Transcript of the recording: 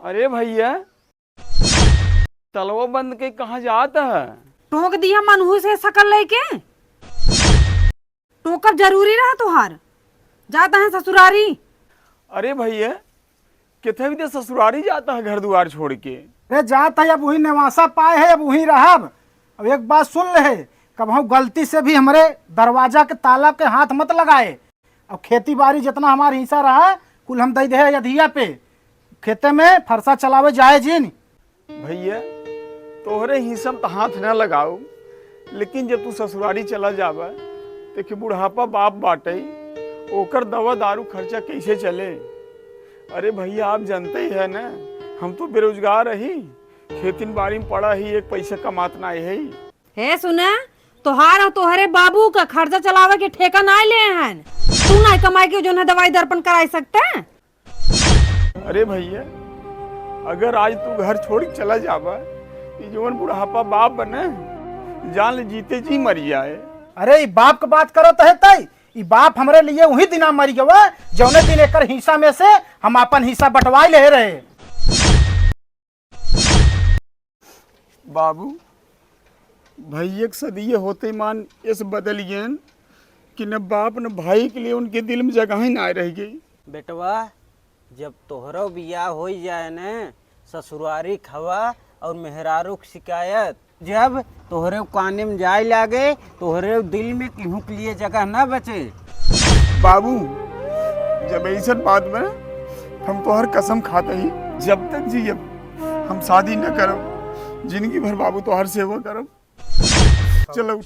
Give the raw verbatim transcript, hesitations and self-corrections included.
अरे भइया, तलवा बंद के कहाँ जात है? टोक दिया मनहूस है सकल लइके। टोकब जरूरी रहा तोहार? जात है ससुरारी। अरे भइया, किथे भी तो ससुरारी जात है घर दुआर छोड़ के। अरे जात है, अब उहीं नेवासा पाए है, अब उहीं रहब। अब एक बात सुन ले, कबहूँ गलती से भी हमरे दरवाजा के ताला के हाथ मत लगाए। अब खेती बारी जितना हमार हिस्सा रहा, कुल हम दइ देहे अधिया पे। खेते में फरसा चलावे जाए जिन। भइया, तोहरे हिस्सा में त हाथ न लगाऊ, लेकिन जब तू ससुरारी चला जाबा, देखी बुढ़ापा बाप बाटे, ओकर दवा दारू खर्चा कैसे चले? अरे भइया, आप जानते ही है ना, हम तो बेरोजगार रही, खेतिन बारी में पड़ा ही, एक पैसा कमात ना है। हे सुना, तोहार और तोहरे बाबू का खर्चा चलावे के ठेका ना ले हन। तू ना कमाई के जोन है दवाई दर्पण कराई सकते? अरे भइया, अगर आज तू घर छोड़ के चला जाबा, ई जवन बुढ़ापा बाप बने, जान ले जीते जी मर जाए। अरे ई बाप के बात करत है तई, ई बाप हमरे लिए वही दिना मर गवा, जौने दिन एकर हिस्सा में से हम अपन हिस्सा बंटवाए ले रहे। बाबू, भइया के सदिये होते मान इस बदल गयन कि न बाप न भाई के लिए उनके दिल में जगह ही ना रह गई। बेटवा, जब तोहरो बियाह होई जाए न, ससुरारी खवा और मेहरारू के शिकायत, जब तोहरे काने में जाए लागे, तोहरे दिल में केहू के लिए जगह ना बचे। बाबू, जब ऐसन बात बा, हम तोहर कसम खाते ही, जब तक जियब, हम शादी न करब, जिंदगी भर बाबू तोहर सेवा करब। चलो।